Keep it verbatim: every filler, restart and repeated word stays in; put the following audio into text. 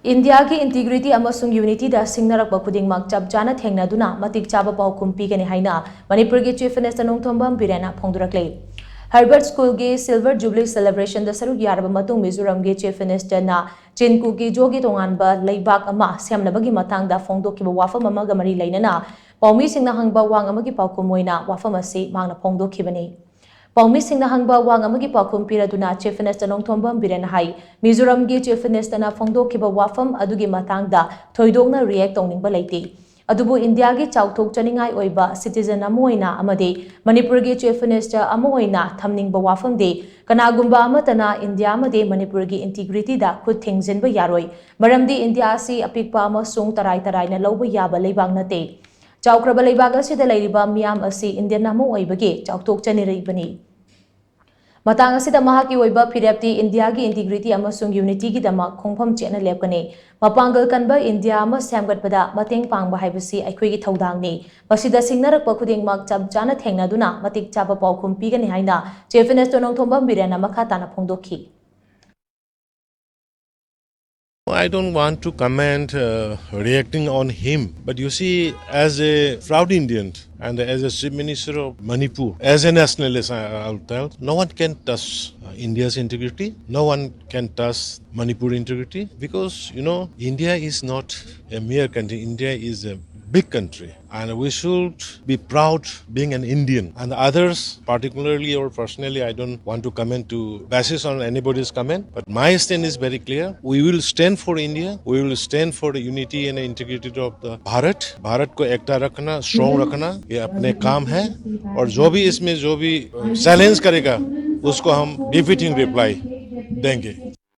ꯏꯟꯗꯤꯌꯥꯒꯤ ꯏꯟꯇꯤꯒ꯭ꯔꯤꯇꯤ ꯑꯃꯁꯨꯡ ꯌꯨꯅꯤꯇꯤꯗ ꯁꯤꯡꯅꯔꯛꯄ ꯈꯨꯗꯤꯡꯃꯛ ꯆꯞ ꯆꯥꯅ ꯊꯦꯡꯅꯗꯨꯅ ꯃꯇꯤꯛ ꯆꯥꯕ ꯄꯥꯎꯈꯨꯝ ꯄꯤꯒꯅꯤ ꯍꯥꯏꯅ ꯃꯅꯤꯄꯨꯔꯒꯤ ꯆꯤꯐ ꯃꯤꯅꯤꯁꯇꯔ ꯅꯣꯡꯊꯣꯝꯕꯝ ꯕꯤꯔꯦꯟꯅ ꯐꯣꯡꯗꯣꯔꯛꯂꯦ꯫ ꯍꯔꯕꯔꯠ ꯁ꯭ꯀꯨꯜꯒꯤ ꯁꯤꯜꯚꯔ ꯖꯨꯕꯤꯂꯤ ꯁꯦꯂꯦꯕ꯭ꯔꯦꯁꯟꯗ ꯁꯔꯨꯛ ꯌꯥꯔꯕ ꯃꯇꯨꯡ ꯃꯤꯖꯣꯔꯥꯝꯒꯤ ꯆꯤꯐ ꯃꯤꯅꯤꯁꯇꯔꯅ ꯆꯤꯟꯀꯨꯀꯤꯖꯣꯒꯤ ꯇꯣꯉꯥꯟꯕ ꯂꯩꯕꯥꯛ ꯑꯃ ꯁꯦꯝꯅꯕꯒꯤ ꯃꯇꯥꯡꯗ ꯐꯣꯡꯗꯣꯛꯈꯤꯕ ꯋꯥꯐꯝ ꯑꯃꯒ ꯃꯔꯤ ꯂꯩꯅꯅ ꯄꯥꯎꯃꯤꯁꯤꯡꯅ ꯍꯪꯕ ꯋꯥꯍꯪ ꯑꯃꯒꯤ ꯄꯥꯎꯈꯨꯝ ꯑꯣꯏꯅ ꯋꯥꯐꯝ ꯑꯁꯤ ꯃꯍꯥꯛꯅ ꯐꯣꯡꯗꯣꯛꯈꯤꯕꯅꯤ꯫ ꯄꯥꯎꯃꯤꯁꯤꯡꯅ ꯍꯪꯕ ꯋꯥꯍꯪ ꯑꯃꯒꯤ ꯄꯥꯎꯈꯨꯝ ꯄꯤꯔꯗꯨꯅ ꯆꯤꯐ ꯃꯤꯅꯤꯁꯇꯔ ꯅꯣꯡꯊꯣꯝꯕꯝ ꯕꯤꯔꯦꯟꯅ ꯍꯥꯏ, ꯃꯤꯖꯣꯔꯥꯝꯒꯤ ꯆꯤꯐ ꯃꯤꯅꯤꯁꯇꯔꯅ ꯐꯣꯡꯗꯣꯛꯈꯤꯕ ꯋꯥꯐꯝ ꯑꯗꯨꯒꯤ ꯃꯇꯥꯡꯗ ꯊꯣꯏꯗꯣꯛꯅ ꯔꯤꯌꯦꯛ ꯇꯧꯅꯤꯡꯕ ꯂꯩꯇꯦ꯫ ꯑꯗꯨꯕꯨ ꯏꯟꯗꯤꯌꯥꯒꯤ ꯆꯥꯎꯊꯣꯛꯆꯅꯤꯡꯉꯥꯏ ꯑꯣꯏꯕ ꯁꯤꯇꯤꯖꯟ ꯑꯃ ꯑꯣꯏꯅ ꯑꯃꯗꯤ ꯃꯅꯤꯄꯨꯔꯒꯤ ꯆꯤꯐ ꯃꯤꯅꯤꯁꯇꯔ ꯑꯃ ꯑꯣꯏꯅ ꯊꯝꯅꯤꯡꯕ ꯋꯥꯐꯝꯗꯤ ꯀꯅꯥꯒꯨꯝꯕ ꯑꯃꯠꯇꯅ ꯏꯟꯗꯤꯌꯥ ꯑꯃꯗꯤ ꯃꯅꯤꯄꯨꯔꯒꯤ ꯏꯟꯇꯤꯒ꯭ꯔꯤꯇꯤꯗ ꯈꯨꯠ ꯊꯤꯡꯖꯤꯟꯕ ꯌꯥꯔꯣꯏ꯫ ꯃꯔꯝꯗꯤ ꯏꯟꯗꯤꯌꯥ ꯑꯁꯤ ꯑꯄꯤꯛꯄ ꯑꯃꯁꯨꯡ ꯇꯔꯥꯏ ꯇꯔꯥꯏꯅ ꯂꯧꯕ ꯌꯥꯕ ꯂꯩꯕꯥꯛ ꯅꯠꯇꯦ꯫ ꯆꯥꯎꯈ꯭ꯔꯕ ꯂꯩꯕꯥꯛ ꯑꯁꯤꯗ ꯂꯩꯔꯤꯕ ꯃꯤꯌꯥꯝ ꯑꯁꯤ ꯏꯟꯗꯤꯌꯟ ꯑꯃ ꯑꯣꯏꯕꯒꯤ ꯆꯥꯎꯊꯣꯛꯆꯅꯤꯡꯂꯤꯕꯅꯤ꯫ ꯃꯇꯥꯡ ꯑꯁꯤꯗ ꯃꯍꯥꯛꯀꯤ ꯑꯣꯏꯕ ꯐꯤꯔꯦꯞꯇꯤ ꯏꯟꯗꯤꯌꯥꯒꯤ ꯏꯟꯇꯤꯒ꯭ꯔꯤꯇꯤ ꯑꯃꯁꯨꯡ ꯌꯨꯅꯤꯇꯤꯒꯤꯗꯃꯛ ꯈꯣꯡꯐꯝ ꯆꯦꯠꯅ ꯂꯦꯞꯀꯅꯤ꯫ ꯃꯄꯥꯡꯒꯜ ꯀꯟꯕ ꯏꯟꯗꯤꯌꯥ ꯑꯃ ꯁꯦꯝꯒꯠꯄꯗ ꯃꯇꯦꯡ ꯄꯥꯡꯕ ꯍꯥꯏꯕꯁꯤ ꯑꯩꯈꯣꯏꯒꯤ ꯊꯧꯗꯥꯡꯅꯤ꯫ ꯃꯁꯤꯗ ꯁꯤꯡꯅꯔꯛꯄ ꯈꯨꯗꯤꯡꯃꯛ ꯆꯞ ꯆꯥꯅ ꯊꯦꯡꯅꯗꯨꯅ ꯃꯇꯤꯛ ꯆꯥꯕ ꯄꯥꯎꯈꯨꯝ ꯄꯤꯒꯅꯤ ꯍꯥꯏꯅ ꯆꯤꯐ ꯃꯤꯅꯤꯁꯇꯔ ꯅꯣꯡꯊꯣꯝꯕꯝ ꯕꯤꯔꯦꯟꯅ ꯃꯈꯥ ꯇꯥꯅ ꯐꯣꯡꯗꯣꯛꯈꯤ꯫ I don't want to comment uh, reacting on him, but you see, as a proud Indian and as a chief minister of Manipur, as a nationalist, I, I'll tell, no one can touch uh, India's integrity, no one can touch Manipur integrity, because, you know, India is not a mere country, India is a big country. And we should be proud being an Indian. And others, particularly or personally, I don't want to comment to basis on anybody's comment. But my stand is very clear. We will stand for India. We will stand for the unity and integrity of the Bharat. Bharat को एकता रखना, strong रखना, ये अपने काम है। और जो भी इसमें जो भी चैलेंज करेगा, उसको हम डिफीटिंग रिप्लाई देंगे।